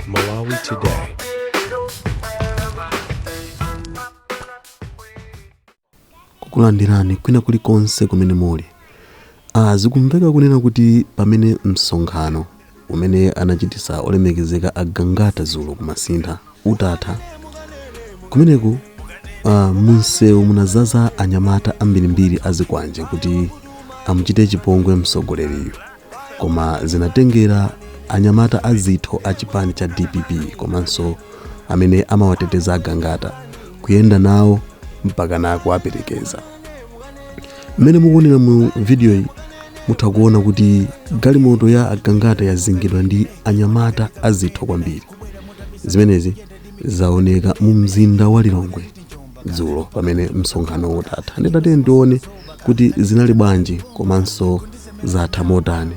Malawi Today. Kukulandirani kwina kulikonse kumene muli. Zikumveka kunena kuti pamene msonkhano umene anachitisa olemekezeka a Gangata dzulo kumasintha utatha, kumeneku munsewu munazaza anyamata ambirimbiri azikwanje kuti amuchite chipongwe msogoleriyu, koma zinatengera anyamata azitho a chipani cha DPP komanso amene amawateteza a Gangata kuyenda nawo mpaka na kuwaperekeza. Mmene mukuonera mu video iyi, mutha kuona kuti galimoto ya Agangata yazingidwa ndi anyamata azitho kwambiri. Zimenezi zaoneka mu mzinda wa Lilongwe dzulo pamene msonkhano utatha. Nditate ndione kuti zinali bwanji komanso zatha motani.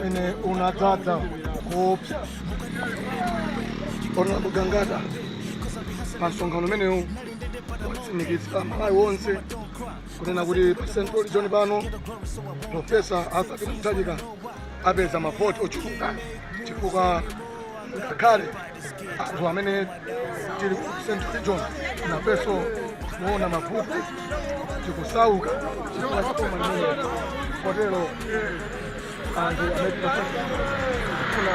Umene unadzadza kuopsa Honorable Gangata pa msonkhano umenewu watsimikizira Malawi wonse kunena kuti pa Central Region pano Professor Arthur Peter Mutharika apeza mavoti ochuluka, chifukwa ngakhale anthu amene tili ku Central Region nafenso tikuona mavuto, tikusauka chifukwa cha boma limeneli. Kotero anthu amene tikufuna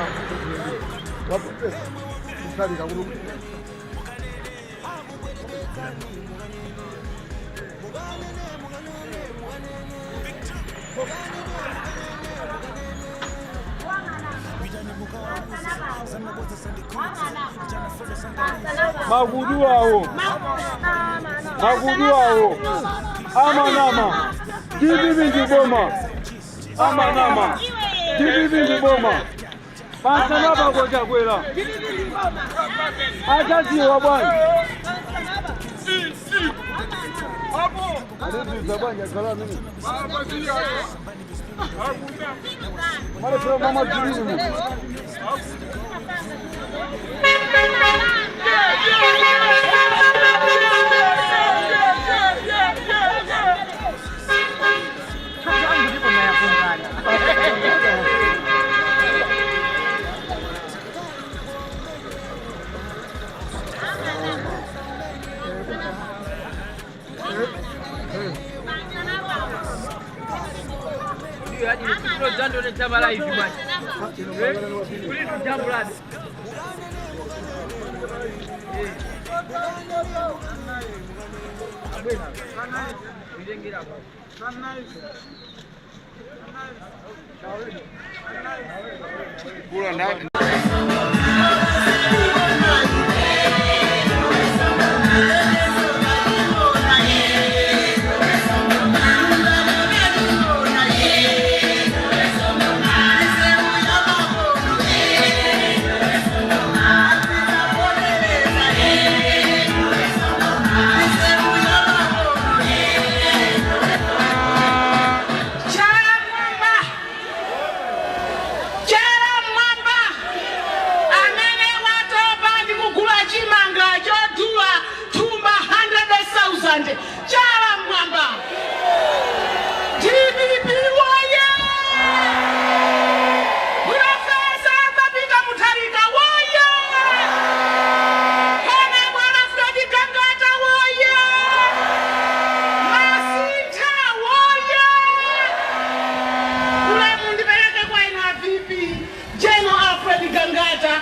wa Professor Mutharika kuti Magudu awo, magudu awo, amanama, DPP ndiboma, amanama, DPP ndiboma, pansana pakochakwera achadziwa bwanji adetiza bwanji akhala amene malefera mama jibini. Chala mwamba, chala mwamba, amene watopa ndi kugula chimanga chodula thumba 100,000. Chala mwamba, DPP woye! Professor Peter Mutharika woye! Hona Bwana Fred Gangata woye! Masintha woye! Ulemu ndipereke kwa inu a VP General Alfred Gangata.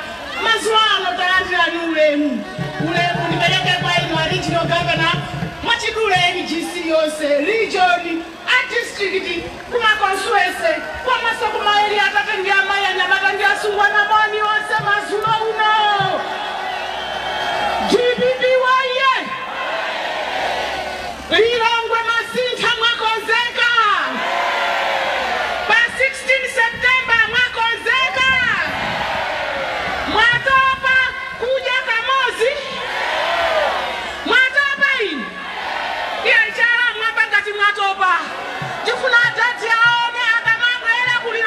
Mazuwa ano talandirani ulemu. Ulemu ndipereke kwa inu a regional governor, mwachidule LGC yonse, region, a district, kuma constituency, komanso kuma area. Atate ndi amayi, anyamata ndi asungwana, moni onse mazulo uno. DPP woye! Lilongwe Masintha mwakonzeka? Pa 16 September mwakonzeka? Mwatopa kudya kamozi? Mwatopa inu? Iye, chala mwamba ngati mwatopa. Tifuna atati aone akamabwera kuli.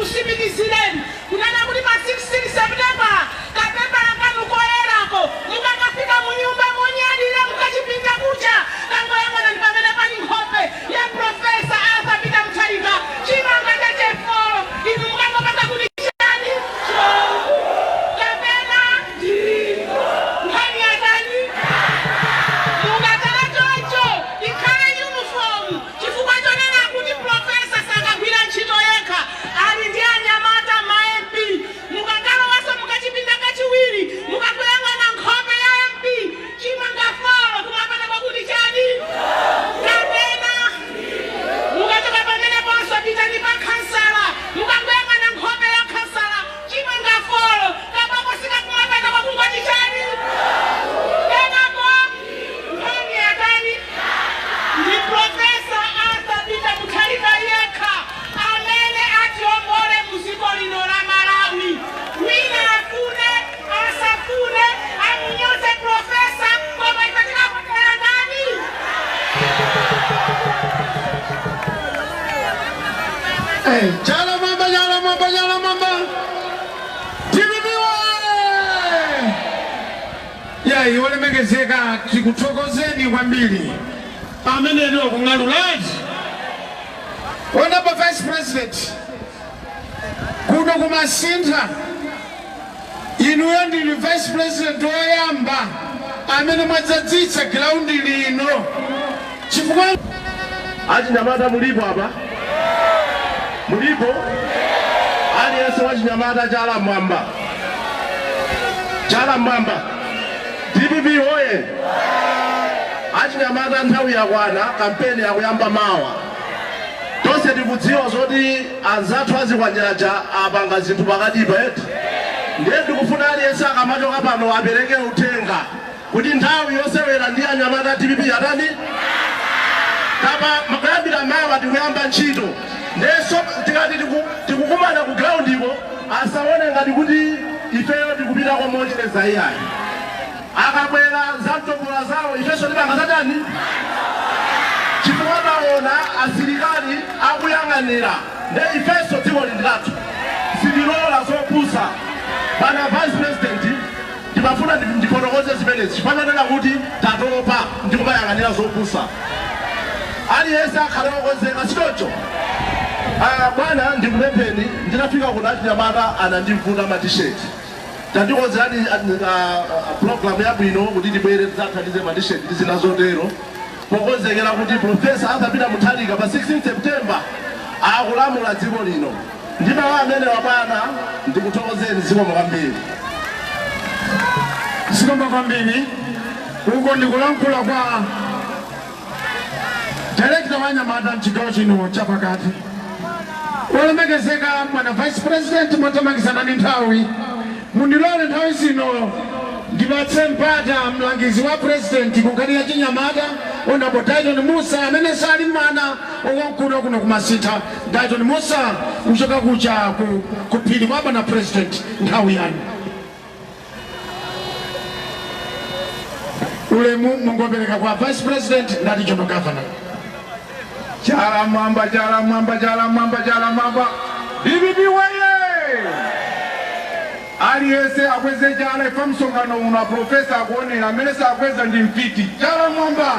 ndikusimikizireni kunena kuti pa 16 September kapepala kanu koyerako mukakafika munyumba monyadira mukachipinda kucha kangoyang'ana ndi pamene pali nkhope ya Profesa Arthur Peter Mutharika, chimanga cha chefolo. Inu mukangopanga kuti chani kapena ndiko nkhani yatani. Mukatala choncho ikhale uniform, chifukwa chonena kuti profesa sakagwira ntchito yekha, ali ndi anyamata ma MP. Mukakalowaso mukachipinda kachiwiri, mukakuyang'ana nkhope ya MP, chimanga 4, kumapata kwakuti chani kapena. Mukachoka pamene ponso pitani pa khansala, mukakuyang'ana nkhope ya khansala, chimanga 4, kabokosika kumapata kwakungoti chani kenako nkhani yatani. Ndi Profesa Arthur Peter Mutharika yekha amene atiombole muziko lino la Malawi. Wina afune asafune, amunyoze profesa, koma ife tikavotera ndani? Chala mwamba, chala mwamba, chala mwamba. DPP oye! Yayi, olemekezeka, tikuthokozeni kwambiri pamene ndiwo kung'alulaji. Honorable Vice President, kuno kumasintha inuyo ndili Vice President woyamba amene mwadzadzitsa ground lino chifukwa Achinyamata mulipo apa? Mulipo? Aliyense wachinyamata, chala mwamba, chala mwamba. DPP oye! Achinyamata, nthawi yakwana, kampeni yakuyamba mawa. Tonse tikudziwa zoti anzathu azikwanjiraja apanga zinthu pakatipa, eti? Ndiye ndikufuna aliyense akamachoka pano apereke uthenga kuti nthawi yosewera ndi anyamata DPP atani kapa. Kuyambira mawa tikuyamba ntchito. Ndeso tikati tikukumana ku ground iko, asaone ngati kuti ifeyo tikupita kwa mochereza, iyayi. Akabwera zamtopola zawo, ifenso tipanga zatani, chifukwa taona asilikali akuyang'anira. Nde ifenso dziko lindi lathu, sitilola zopusa. Pana Vice President, ndimafuna ndifotokoze zimenezi chifukwa chonena kuti tatopa ndikumayang'anira zopusa. Aliyense akhale wokonzeka, sichoncho? Ah, bwana, ndikupempheni. Ndinafika kuno achinyamata anandivuta matisheti. Tandikonzerani program yabwino kuti tibwere tidzathandize matisheti ndi zina zotero, pokonzekera kuti Profesa Arthur Peter Mutharika pa 16 September akulamula dziko lino. Ndi mawu amenewa, bwana, ndikuthokozeni, zikomo kwambiri. Zikomo kwambiri. Uko ndikulankhula kwa director wa anyamata mchigawo chino chapakati. Olemekezeka mwana Vice President, mwathamangizana ndi nthawi, mundilole nthawi zino ndipatse mpata mlangizi wa president ku nkhani ya chinyamata, Honorable Dayton Musa, amene sali mwana okonkuno kuno kumasintha. Dayton Musa, kuchoka kucha ku phiri kwa bwana President, nthawi yanu. Ulemu mungopereka kwa Vice President ndati General Governor. Chala mwamba, chala mwamba, chala mwamba, chala mwamba. DPP waye! Aliyense akweze chala. Ife msonkhano uno aprofesa akuonera, amene sakweza ndi mfiti. Chala mwamba.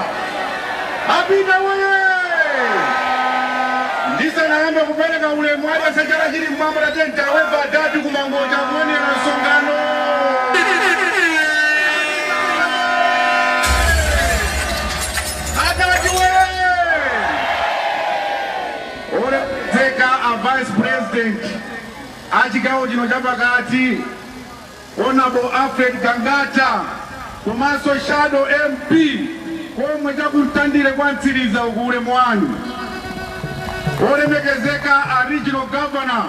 Apita waye! Ndisanayambe kupereka ulemu, aliyense chala chili mwamba, tatentawepa adati kumangoja kuonera msonkhano. Adati waye! Olemekezeka a Vice President achigawo chino chapakati, Honorable Alfred Gangata, komanso Shadow MP komwe chakumtandire kwa Mtsiriza uku, ulemu wanu. Olemekezeka a Regional Governor,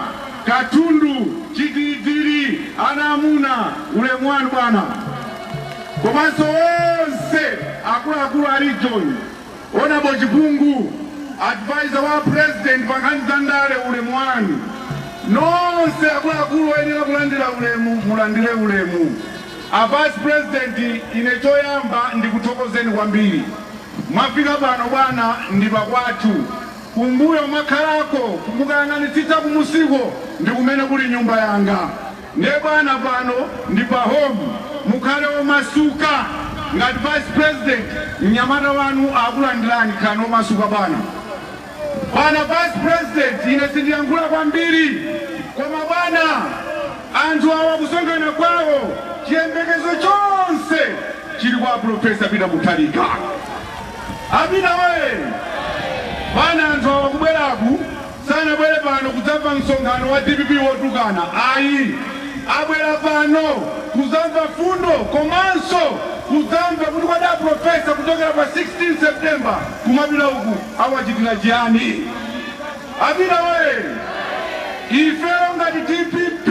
katundu chitidziri, ana amuna, ulemu wanu bwana, komanso onse akuluakulu a region, Honorable Chipungu, advisor wa president pa nkhani za ndale, ulemu wanu. Nonse akuluakulu oyenera kulandira ulemu, mulandire ulemu. A Vice President, ine choyamba ndikuthokozeni kwambiri. Mwafika pano bwana, ndi pakwathu. Kumbuyo mwakhalako mukayang'anitsitsa kumusiko. Ndi kumene kuli nyumba yanga. Ndiye bwana, pano ndi pa home, mukhale omasuka. Ngati vice president, mnyamata wanu akulandirani, khalani omasuka bwana. Bwana vice president, ine sindiyankhula kwambiri, koma bwana, anthu awa kusonkhana kwawo, chiyembekezo chonse chili kwa Profesa Peter Mutharika. Apita we bwana, anthu awa kubweraku sanabwere pano kudzamva msonkhano wa DPP wotukana, ayi. Abwera pano kudzamva fundo komanso kudzamva kuti kwada profesa kuchokera pa 16 September kumapita uku awachitira chiyani. Apita we, ifeyo ngati DPP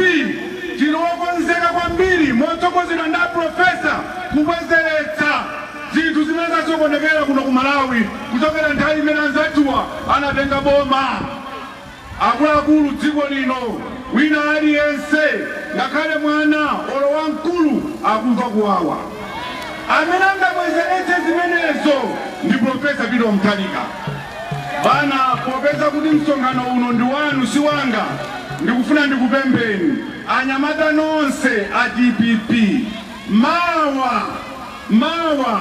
tili wokonzeka kwambiri motsogozedwa ndi profesa kubwezeretsa zinthu zimene zasokonekera kuno ku Malawi kuchokera nthawi imene anzathuwa anatenga boma. Akuluakulu, dziko lino wina aliyense, ngakhale mwana olo wamkulu, akumva kuwawa. Amene angabwezeretse zimenezo ndi Profesa Peter Mutharika. Bana, popeza kuti msonkhano uno ndi wanu, si wanga, ndikufuna ndikupempheni anyamata nonse a DPP, mawa mawa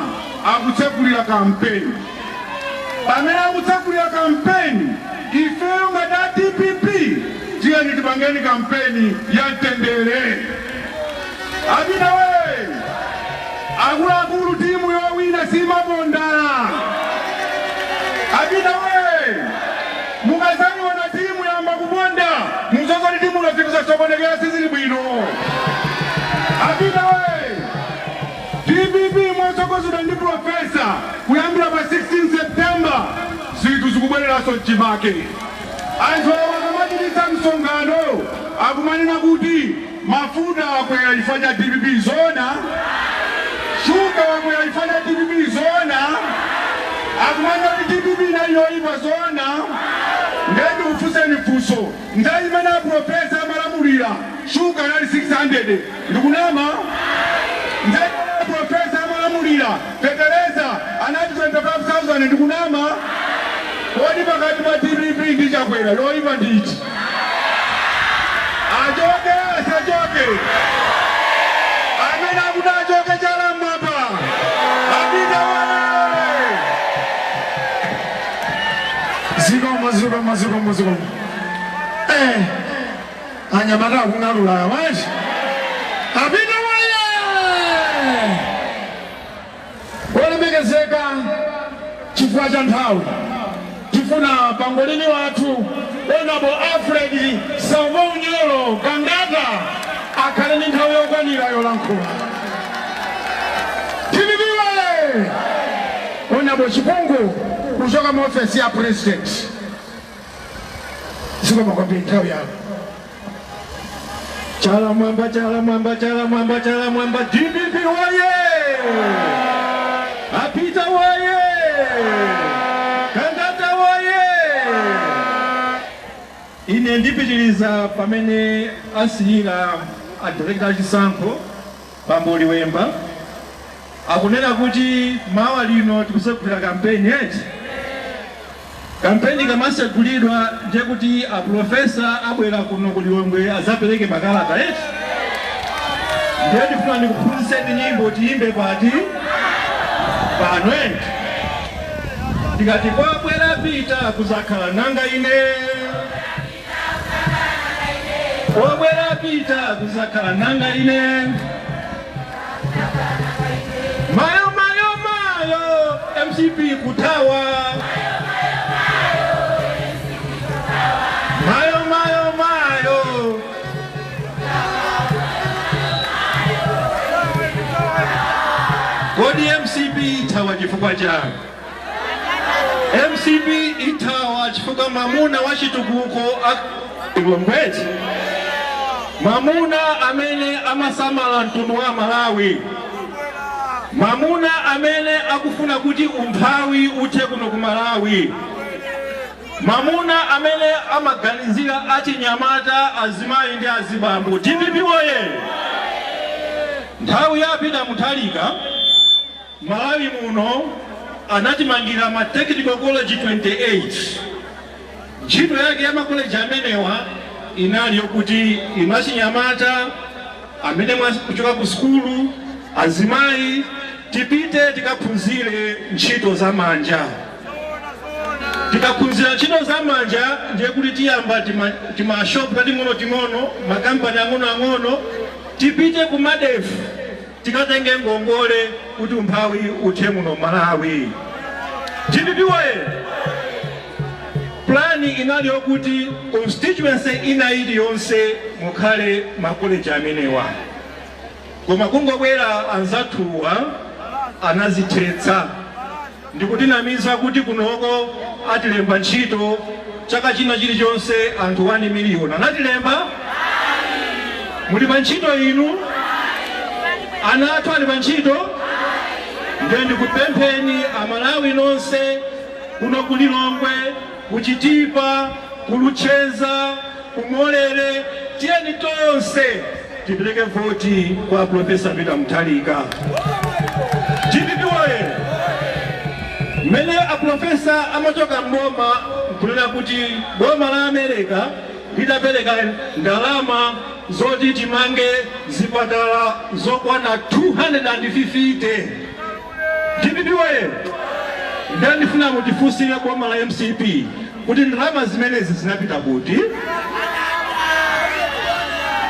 akutsekulira kampeni. Pamene akutsekulira kampeni, ifeyo ngati a DPP tiyeni tipangeni kampeni ya mtendere. Apita we, akuluakulu, timu yowina simaponda. Apita we, mukazaniona timu yamba kuponda, muzozoti timu zinthu zasokonekera, sizili bwino. Apita we, DPP motsogozedwa ndi profesa, kuyambira pa 16 September zinthu zikubwereranso mchimake. Anthu awa akamachititsa msonkhano akumanena kuti mafuta akwera chifukwa cha DPP, zona? Shuga wakwera chifukwa cha DPP, zona? Akumanena kuti DPP inali yoyipa, zona? Ndiye ndikufunseni funso: nthawi imene aprofesa amalamulira, shuga anali 600, ndikunama? Nthawi imene aprofesa amalamulira, fetereza anati 25,000, ndikunama? Kodi pakati pa DPP ndi Chakwera yoyipa nditi? Achoke, asachoke? Amene akuti achoke, chala mmwamba. Apita wale. Zikomo, zikomo, zikomo, zikomo. Anyamata akung'alula wachi. Apita waye. Olemekezeka, chifukwa cha nthawi, tifuna pangolini wathu Honorable Alfred Samuel Gangata akhale ndi nthawi yokwanira yolankhula. DPP waye! Honorable Chipungu kuchoka mu ofesi ya president, zikomo kwambiri, nthawi yanu. Chala mwamba, chala mwamba, chala mwamba, chala mwamba! DPP waye! Apita waye! Gangata waye! Ine ndipitiliza pamene asiyira a director achisankho, bambo Liwemba. Akunena kuti mawa lino tikusegulira kampeni eti. Kampeni kamasegulidwa, ndiye kuti aprofesa abwera kuno ku Lilongwe azapereke makalata eti. Ndiye ndifuna ndikuphunzitseni nyimbo, tiyimbe pati pano eti. Ndikati kwabwera Pita kuzakhala nanga ine, kwabwera Pita kuzakhala nanga ine, mayo mayo mayo, MCP kuthawa, mayo mayo mayo. Kodi MCP ithawa chifukwa chani? MCP ithawa chifukwa mamuna wa chitukuko Lilongweti, mamuna amene amasamala mtundu wa Malawi, mamuna amene akufuna kuti umphawi uthe kuno ku Malawi, mamuna amene amaganizira achinyamata, azimayi ndi azibambo. DPP woye! Nthawi ya Peter Mutharika, Malawi muno anatimangira ma technical college 28. Ntchito yake ya makoleji amenewa inali yokuti inu achinyamata amene mwakuchoka ku sukulu, azimayi, tipite tikaphunzire ntchito za manja. Tikaphunzira ntchito za manja ndiye kuti tiyamba timashopu tating'onoting'ono, makampani ang'onoang'ono, tipite ku MARDEF tikatenge ngongole kuti umphawi uthe muno Malawi. DPP woye! Plan inali yokuti constituency ina iliyonse mukhale makoleji amenewa, koma kungobwera anzathuwa anazithetsa ndikutinamiza kuti kunoko atilemba ntchito chaka china chilichonse anthu 1 miliyoni. Anatilemba? Muli pa ntchito inu? Ana athu ali pa ntchito? Ndiye ndikupempheni Amalawi nonse kuno ku Lilongwe, ku Chitipa, ku Luchenza, ku Molere, tiyeni tonse tipereke voti kwa Profesa Peter Mutharika. DPP woye! Mmene aprofesa amachoka mboma nkunena kuti boma la America litapereka ndalama zoti timange zipatala zokwana 250. DPP woye! Ndiye ndifuna mutifunsire boma la MCP kuti ndalama zimenezi zinapita kuti,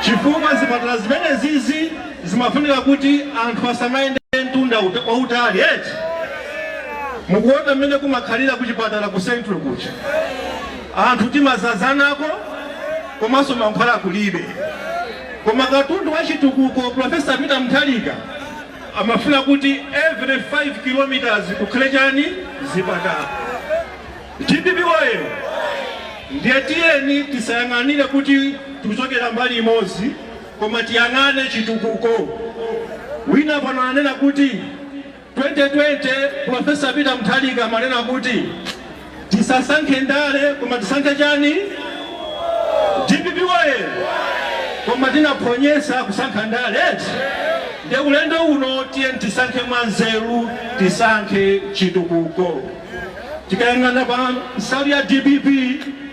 chifukwa zipatala zimenezizi zimafunika kuti anthu asamayende mtunda wautali eti. Mukuona mmene kumakhalira kuchipatala ku Central kuja, anthu timazazanako komanso mankhwala kulibe. Koma katundu wa chitukuko Profesa Peter Mutharika amafuna kuti every 5 kilometers kukhale chani? Zipatala. DPP woye! Ndiye tiyeni tisayang'anire kuti tikuchokera mbali imodzi, koma tiyang'ane chitukuko. Wina pano ananena kuti 2020 Profesa Peter Mutharika amanena kuti tisasankhe ndale koma tisankhe chani? DPP woye! Koma tinaphonyesa kusankha ndale eti. Ndiye ulendo uno tiyeni tisankhe mwanzeru, tisankhe chitukuko. Tikayang'ana pa nsalu ya DPP,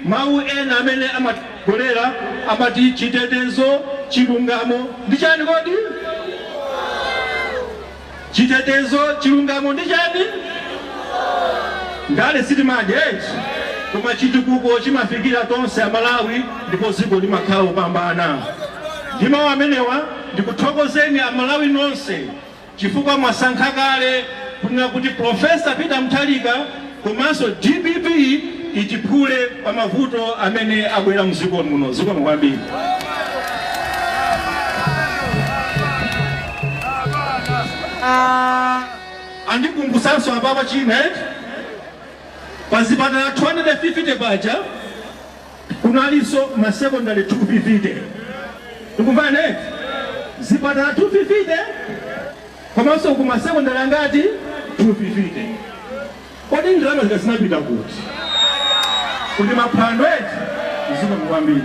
mawu ena amene amatitsogolera amati chitetezo, chilungamo ndi chani kodi? Chitetezo, chilungamo ndi chani? Ndale sitimadya eti, koma chitukuko chimafikira tonse Amalawi ndipo dziko limakhala lopambana. Ndi mawu amenewa ndikuthokozeni Amalawi nonse chifukwa mwasankha kale kunena kuti Profesa Peter Mutharika komanso DPP itiphule pa mavuto amene abwera mdziko muno. Zikomo kwambiri. Andikumbusanso apapa china eti, pa zipatala 250 paja kunalinso masekondari 250. Tikumvana eti? Zipatala 250 komanso ku masekondari angati? 250. Kodi ndalama zika zinapita kuti? Kuti maphwando eti? Zikomo kwambiri.